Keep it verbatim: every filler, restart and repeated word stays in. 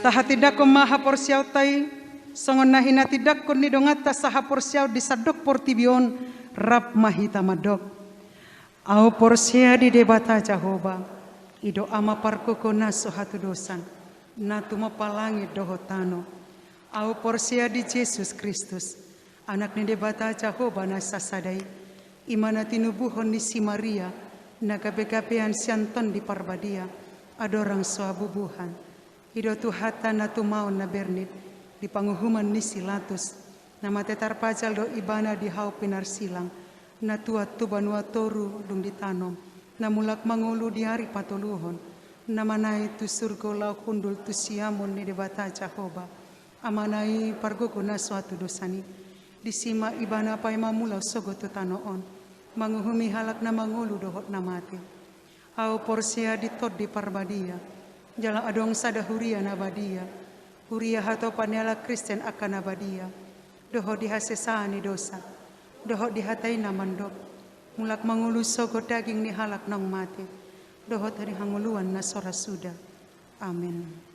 Tahatindangkon ma haporseaonta i, songon na hinatindangkon ni donganta sahaporseaon di sandok portibi on. Rap ma hita mandok: Ahu porsea di Debata Jahowa, i do Ama pargogo na so hatudosan, na tumompa langit dohot tano. Ahu porsea di Jesus Kristus, Anak ni Debata Jahowa na sasada i, i ma na tinubuhon ni si Maria, na gabegabean sian Tondi Parbadia, andorang so habubuhan. I do Tuhanta na tumaon na bernit di panguhuman ni si Latus, na mate tarpajal do Ibana di hau pinarsilang, na tuat tu banua toru dung ditanom, na mulak mangolu di ari patoluhon, na manaek tu surgo laho hundul tu siamun ni Debata Jahowa, Amana i pargogo na so hatudosan i. Disi ma Ibana paima mulak sogot tu tano on, manguhumi halak na mangolu dohot na mate. Ahu porsea di Tondi Parbadia, jala adong sada huria na badia, huria hatopan ni halak Kristen angka na badia, dohot di hasesaan ni dosa, dohot di hata i na mandok: Mulak mangolu sogot daging ni halak naung mate, dohot di hangoluan na so ra suda. Amen.